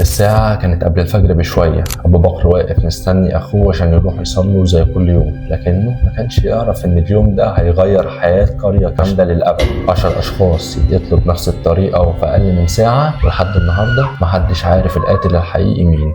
الساعة كانت قبل الفجر بشوية. أبو بكر واقف مستني أخوه عشان يروح يصلوا زي كل يوم، لكنه ما كانش يعرف إن اليوم ده هيغير حياة قرية كاملة للأبد. 10 أشخاص يتقتلوا بنفس الطريقة وفي أقل من ساعة، ولحد النهاردة محدش عارف القاتل الحقيقي مين.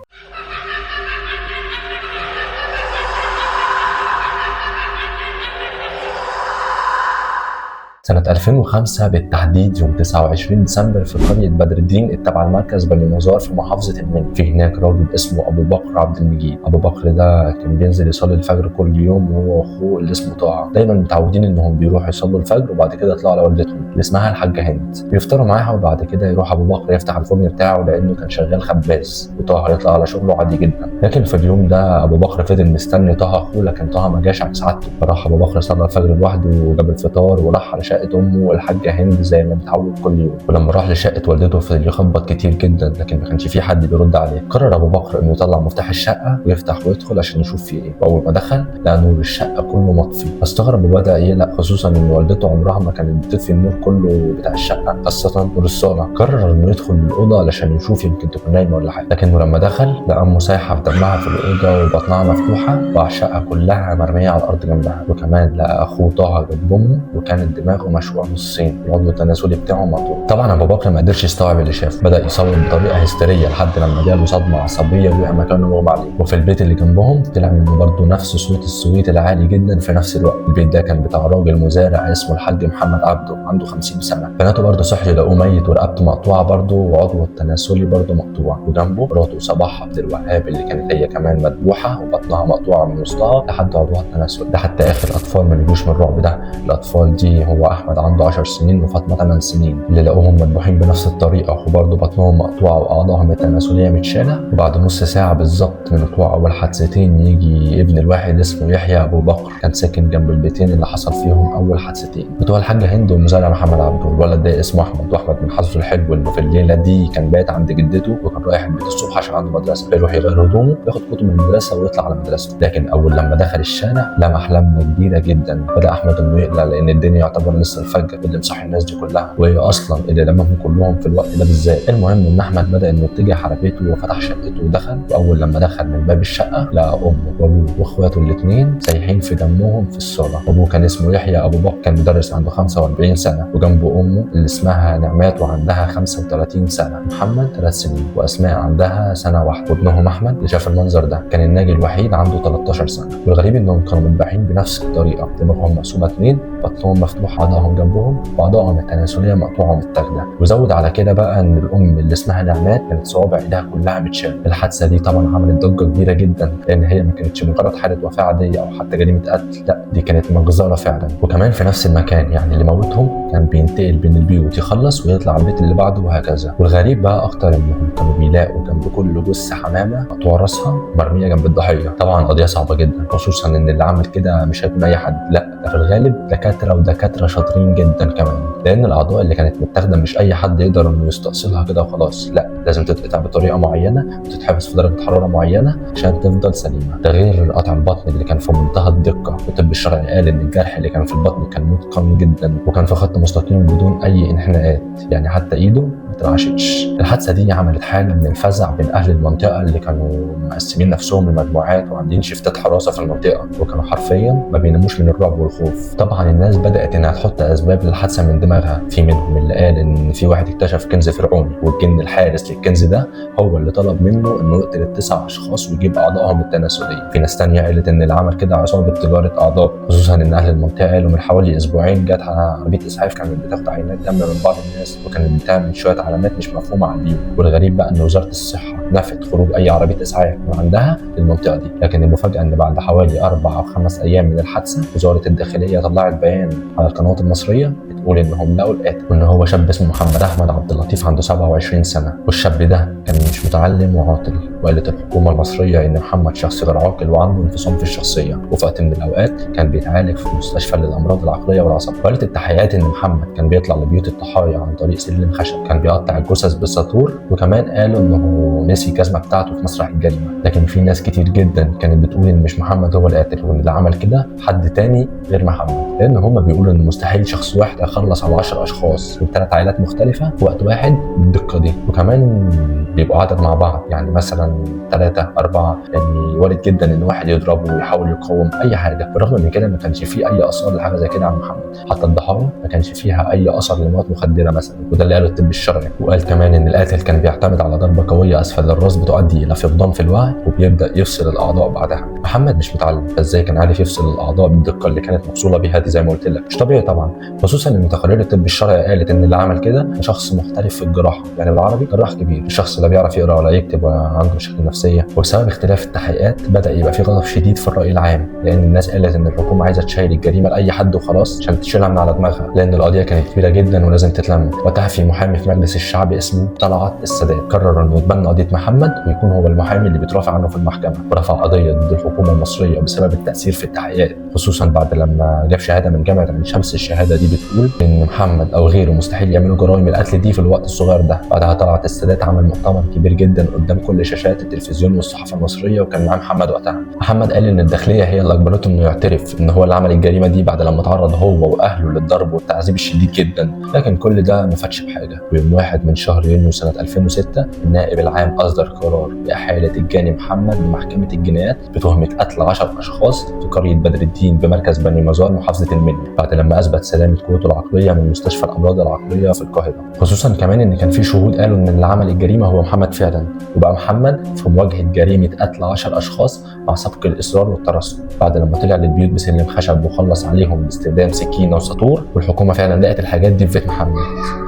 سنة 2005 بالتحديد يوم 29 ديسمبر في قرية بدرالدين التابعة لمركز بني مزار في محافظة المنيا، في هناك راجل اسمه أبو بكر عبد المجيد. أبو بكر ده كان بينزل يصلي الفجر كل يوم وهو وأخوه اللي اسمه طه، دايما متعودين إنهم بيروحوا يصلوا الفجر وبعد كده يطلعوا على والدتهم اللي اسمها الحاجة هند، بيفطروا معاها، وبعد كده يروح أبو بكر يفتح الفرن بتاعه لأنه كان شغال خباز، وطه يطلع على شغله عادي جدا. لكن في اليوم ده أبو بكر فضل مستني طه أخوه، لكن طه ما جاش عكس عادته، فراح أبو بكر صلى الفجر لوحده وجاب الفطار وراح على شقة امه والحاجة هند زي ما متعود كل يوم. ولما راح لشقه والدته فضل يخبط كتير جدا، لكن ما كانش في حد بيرد عليه. قرر ابو بكر انه يطلع مفتاح الشقة ويفتح ويدخل عشان يشوف فيه ايه. واول ما دخل لقى نور الشقة كله مطفي، فاستغرب وبدا يقلق، خصوصا ان والدته عمرها ما كانت بتطفي النور كله بتاع الشقة، خاصة نور الصاله. قرر انه يدخل الاوضة علشان يشوف يمكن تكون نايمة ولا حاجة، لكنه لما دخل لقى امه سايحه في دمها في الاوضة وبطنها مفتوحة وعشقها كلها مرمية على الارض جنبها، وكمان لقى اخوه طه جنب امه وكانت دماغه مشوه نصين، العضو التناسلي بتاعه مقطوع. طبعا ابو بكر ما قدرش يستوعب اللي شافه، بدا يصوت بطريقة هستيريه لحد لما جاله صدمة عصبية وقع مكانه مغمى عليه. وفي البيت اللي جنبهم طلع منه برضه نفس صوت الصويت العالي جدا في نفس الوقت. البيت ده كان بتاع راجل مزارع اسمه الحاج محمد عبده، عنده 50 سنة. بناته برضه صحي لقوه ميت ورقبته مقطوعة برضه وعضوه التناسلي برضه مقطوع، وجنبه مراته صباح عبد الوهاب اللي كانت هي كمان مذبوحه وبطنها مقطوعة من وسطها لحد عضوها التناسلي. ده حتى اخر الاطفال ما نجوش من الرعب ده. الاطفال دي هو احمد عنده 10 سنين وفاطمة 8 سنين، اللي لقوهم مذبوحين بنفس الطريقة وبرضه بطنهم مقطوعة واعضائهم التناسلية متشاله. وبعد نص ساعة بالظبط من وقوع اول حادثتين يجي ابن الواحد اسمه يحيى ابو بكر، كان ساكن جنب البيتين اللي حصل فيهم اول حادثتين بتوع الحاجة هند ومزارع محمد عبده. الولد ده اسمه احمد، واحمد من حظه الحلو انه في الليلة دي كان بات عند جدته وكان رايح البيت الصبح عشان عنده مدرسه، بيروح يغير هدومه وياخد كتب من المدرسة ويطلع على مدرسته. لكن اول لما دخل الشارع لمح لمه كبيرة جدا، بدا احمد انه يقلق لان الدنيا يعتبر لسه الفجر، اللي مصحي الناس دي كلها وهي اصلا اللي لمهم كلهم في الوقت ده بالذات. المهم ان احمد بدا انه يتجه على بيته وفتح شقته ودخل، واول لما دخل من باب الشقة لقى امه وابوه واخواته الاثنين سايحين في دمهم في الصاله. ابوه كان اسمه يحيى ابو بكر، كان مدرس عنده 45 سنة، وجنبه امه اللي اسمها نعمات وعندها 35 سنة، محمد 3 سنين، واسماء عندها سنة واحدة، وابنهم احمد اللي شاف المنظر ده كان الناجي الوحيد عنده 13 سنة. والغريب انهم كانوا مذبوحين بنفس الطريقة، دماغهم مقسومة اثنين، بطنهم مفتوح، اعضائهم جنبهم، واعضائهم التناسلية مقطوعة ومتاخده. وزود على كده بقى ان الام اللي اسمها نعمات كانت صوابع ايدها كلها متشاله. الحادثة دي طبعا عملت ضجه كبيرة جدا، لان هي ما كانتش مجرد حاله وفاه عادية او حتى جريمة قتل، لا دي كانت مجزرة فعلا. وكمان في نفس المكان، يعني اللي موتهم كان بينتقل بين البيوت، يخلص ويطلع على البيت اللي بعده وهكذا. والغريب بقى اكتر انهم كانوا بيلاقوا جنب كل جثة حمامه مقطوع راسها مرمية جنب الضحية. طبعا قضية صعبة جدا، خصوصا ان اللي عمل كده مش هيكون اي حد، لا ده في الغالب دكاترة ودكاترة شاطرين جدا كمان، لان الاعضاء اللي كانت متاخده مش اي حد يقدر انه يستأصلها كده وخلاص، لا لازم تتقطع بطريقة معينة وتتحبس في درجه حرارة معينة عشان تفضل سليمة. ده غير قطع البطن اللي كان في منتهى الدقة، والطب الشرعي قال ان الجرح اللي كان في البطن كان متقن جدا وكان في خط مستقيم بدون اي انحناءات، يعني حتى ايده ما اترعشتش. الحادثة دي عملت حاله من الفزع بين اهل المنطقة اللي كانوا مقسمين نفسهم لمجموعات وعاملين شيفتات حراسة في المنطقة، وكانوا حرفيا ما بيناموش من الرعب والخوف. طبعا الناس بدات انها تحط اسباب للحادثه من دماغها، في منهم اللي قال ان في واحد اكتشف كنز فرعوني والجن الحارس للكنز ده هو اللي طلب منه انه يقتل التسع اشخاص ويجيب اعضائهم التناسلية. في ناس تانية قالت ان اللي عمل كده عصابة تجارة اعضاء، خصوصا ان اهل المنطقة قالوا من حوالي اسبوعين جت عربية اسعاف كانت بتاخد عينات دم من بعض الناس وكانت بتعمل شوية علامات مش مفهومه على البيوت. والغريب بقى ان وزارة الصحة نفت خروج اي عربية اسعاف من عندها للمنطقة دي، لكن المفاجاة ان بعد حوالي 4 أو 5 ايام من الحادثة وزارة الداخلية طلعت بيان على القنوات المصرية بتقول انهم لقوا القاتل، وان هو شاب اسمه محمد احمد عبد اللطيف عنده 27 سنة، والشاب ده كان مش متعلم وعاطل. وقالت الحكومة المصرية ان محمد شخص غير عاقل وعنده انفصام في الشخصية، وفي وقت من الاوقات كان بيتعالج في مستشفى للامراض العقلية والعصب. وقالت التحقيقات ان محمد كان بيطلع لبيوت الضحايا عن طريق سلم خشب، كان بيقطع الجثث بالساطور، وكمان قالوا انه نسي الجزمة بتاعته في مسرح الجريمة. لكن في ناس كتير جدا كانت بتقول ان مش محمد هو القاتل، وان اللي عمل كده حد تاني غير محمد، لان هم بيقولوا ان مستحيل شخص واحد يخلص يخلص على 10 اشخاص من 3 عائلات مختلفة في وقت واحد بالدقه دي، وكمان بيبقوا عدد مع بعض، يعني مثلا 3 4، يعني وارد جدا ان واحد يضربه ويحاول يقاوم اي حاجة. بالرغم من كده ما كانش فيه اي اثار لحاجة زي كده عن محمد، حتى الضحايا ما كانش فيها اي اثر لمواد مخدره مثلا، وده اللي قاله الطب الشرعي. وقال كمان ان القاتل كان بيعتمد على ضربه قوية اسفل الراس بتؤدي الى فقدان في الوعي، وبيبدا يفصل الاعضاء بعدها. محمد مش متعلم، فازاي كان عارف يفصل الاعضاء بالدقه اللي كانت مفصوله بيها دي؟ زي ما قلت لك مش طبيعي طبعا، خصوصا ان تقارير الطب الشرعي قالت ان اللي عمل كده شخص محترف في الجراحة، يعني بالعربي جراح كبير، الشخص لا بيعرف يقرا ولا يكتب ولا عنده مشاكل نفسية. وبسبب اختلاف التحقيقات بدا يبقى في غضب شديد في الراي العام، لان الناس قالت ان الحكومة عايزه تشيل الجريمة لاي حد وخلاص عشان تشيلها من على دماغها، لان القضية كانت كبيرة جدا ولازم تتلم. وقتها في محامي في مجلس الشعب اسمه طلعت السادات قرر انه يتبنى قضية محمد ويكون هو المحامي اللي بيترافع عنه في المحكمة، ورفع قضية ضد الحكومة المصرية بسبب التاثير في التحقيقات، خصوصا بعد لما جاب شهادة من جامعه عين شمس. الشهادة دي بتقول ان محمد او غيره مستحيل يعملوا جرائم القتل دي في الوقت الصغير ده. بعدها طلعت السادات عمل مؤتمر كبير جدا قدام كل شاشات التلفزيون والصحافة المصرية، وكان معاه محمد وقتها. محمد قال ان الداخلية هي اللي اجبرته انه يعترف ان هو اللي عمل الجريمة دي بعد لما تعرض هو واهله للضرب والتعذيب الشديد جدا، لكن كل ده ما فاتش بحاجة. ويوم 1 من شهر يونيو سنة 2006 النائب العام اصدر قرار باحاله الجاني محمد لمحكمة الجنايات بتهمه قتل 10 اشخاص في قرية بدر الدين بمركز بني مزار محافظة المنيا، بعد لما اثبت سلامه قوته العقلية من مستشفى الامراض العقلية في القاهرة. خصوصا كمان ان كان في شهود قالوا ان اللي عمل الجريمة هو محمد فعلا، وبقى محمد في مواجهة جريمة قتل 10 اشخاص مع سبق الاصرار والترصد، بعد لما طلع للبيوت بسلم خشب وخلص عليهم باستخدام سكينة وساطور، والحكومة فعلا لقت الحاجات دي في بيت محمد.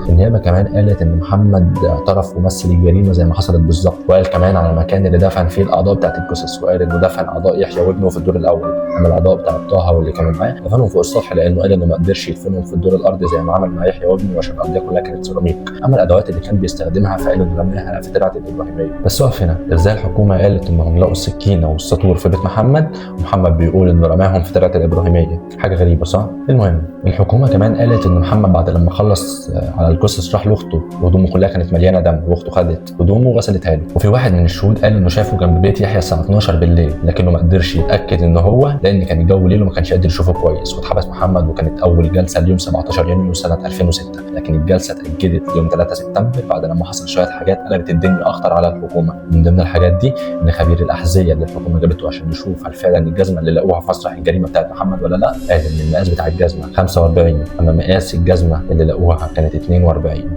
النيابة كمان قالت ان محمد اعترف ومثل الجريمة زي ما حصلت بالظبط، وقال كمان على المكان اللي دفن فيه الاعضاء بتاعت الجثث، وقال انه دفن اعضاء يحيى وابنه في الدور الاول، اما الاعضاء بتاعت طه واللي كانوا معاه دفنهم فوق السطح، لانه قال انه ما قدرش يدفنهم في الدور الارضي زي ما عمل مع يحيى وابنه عشان الارضية كلها كانت سيراميك. اما الادوات اللي كان بيستخدمها فقال انه رماها في ترعه الابراهيمية. بس وقف هنا، ازاي الحكومة قالت انهم لقوا السكينة والساطور في بيت محمد ومحمد بيقول انه رماهم في ترعه الابراهيمية؟ حاجة غريبة صح؟ المهم الحكومة كمان قالت ان محمد بعد لما خلص على الجثث راح لاخته وهدومه كلها كانت مليانة دم، واخته خدت هدومه وغسلتها له. وفي واحد من الشهود قال انه شافه جنب بيت يحيى الساعة 12 بالليل، لكنه ما قدرش يتاكد انه هو لان كان الجو ليل وما كانش قادر يشوفه كويس. واتحبس محمد، وكانت اول جلسه اليوم 17 يونيو سنة 2006، لكن الجلسة اتاجلت ليوم 3 سبتمبر بعد لما حصل شوية حاجات قلبت الدنيا اخطر على الحكومة. من ضمن الحاجات دي ان خبير الاحذية اللي الحكومة جابته عشان يشوف هل فعلا الجزمة اللي لقوها في مسرح الجريمة بتاعت محمد ولا لا، قال ان المقاس بتاع الجزمة 45، اما مقاس الجزمة اللي لقوها كانت 42،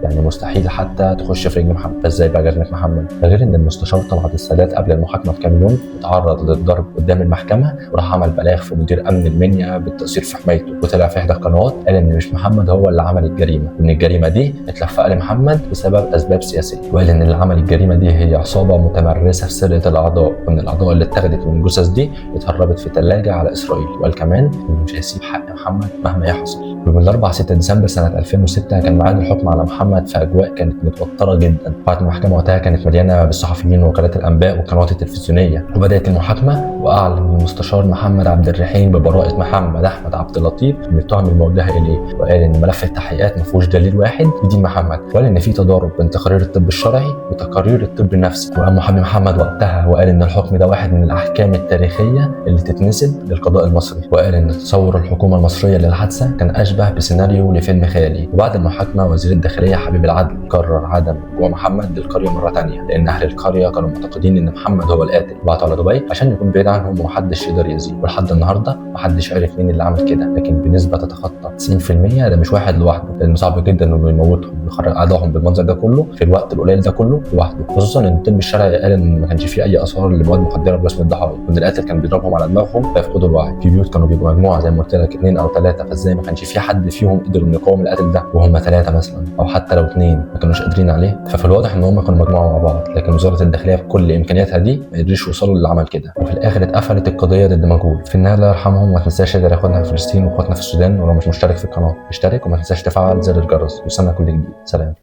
يعني مستحيل حتى تخش في رجل محمد، فازاي بقى جزمه محمد؟ ده غير ان المستشار طلعت السادات قبل المحاكمة بكام يوم اتعرض للضرب قدام المحكمة، وراح عمل بلاغ في مدير امن المنيا بالتقصير في حمايته، وطلع في احدى القنوات قال ان مش محمد هو اللي عمل الجريمة، وان الجريمة دي اتلفق لمحمد بسبب اسباب سياسية، وقال ان اللي عمل الجريمة دي هي عصابة متمرسه في سرقه الاعضاء، وان الاعضاء اللي اتاخدت من الجثث دي اتهربت في ثلاجه على اسرائيل. وقال كمان انه مش هيسيب حق محمد مهما يحصل. ويوم الاربعاء 6 ديسمبر سنة 2006 كان ميعاد الحكم على محمد في اجواء كانت متوترة جدا. قاعة المحكمة وقتها كانت مليانة بالصحفيين ووكالات الانباء والقنوات التلفزيونية، وبدات المحاكمة. واعلن المستشار محمد عبد الرحيم ببراءه محمد احمد عبد اللطيف من التهم الموجهة اليه، وقال ان ملف التحقيقات ما فيهوش دليل واحد يدين محمد، وقال ان في تضارب بين تقارير الطب الشرعي وتقارير الطب النفسي. وقام محامي محمد وقتها وقال ان الحكم ده واحد من الاحكام التاريخية اللي تتنسب للقضاء المصري، وقال ان تصور الحكومة المصرية للحادثه كان اشبه بسيناريو لفيلم خيالي. وبعد المحاكمة وزير الداخلية حبيب العدل قرر عدم رجوع محمد للقريه مرة ثانية، لان اهل القرية كانوا معتقدين ان محمد هو القاتل، وبعتوا على دبي عشان يكون بعيد عنهم ومحدش يقدر يأذيه. ولحد النهارده محدش عرف مين اللي عمل كده، لكن بنسبة تتخطى 90% ده مش واحد لوحده، لانه صعب جدا انه يموتهم ويخرج اعضائهم بالمنظر ده كله في الوقت القليل ده كله لوحده، خصوصا ان الطب الشرعي قال ان ما كانش فيه اي اثار لمواد مخدره في جسم الضحايا، وان القاتل كان بيضربهم على دماغهم فيفقدوا الوعي. في بيوت كانوا بيبقوا مجموعة زي ما قلت لك 2 أو 3، فازاي ما كانش في حد فيهم قدر انه يقاوم القاتل ده وهم 3 مثلا، او حتى لو 2 ما كانوش قادرين عليه؟ ففي الواضح ان هم كانوا مجموعة مع بعض، لكن وزارة الداخلية بكل امكانياتها دي ما قدروش يوصلوا للي عمل كده. وفي الاخر اتقفلت القضية ضد مجهول. في النهاية الله يرحمهم، وما تنساش تدعي اخواتنا في فلسطين واخواتنا في السودان، ولو مش مشترك في القناة اشترك، وما تنساش تفعل زر الجرس ويوصلنا كل جديد. سلام.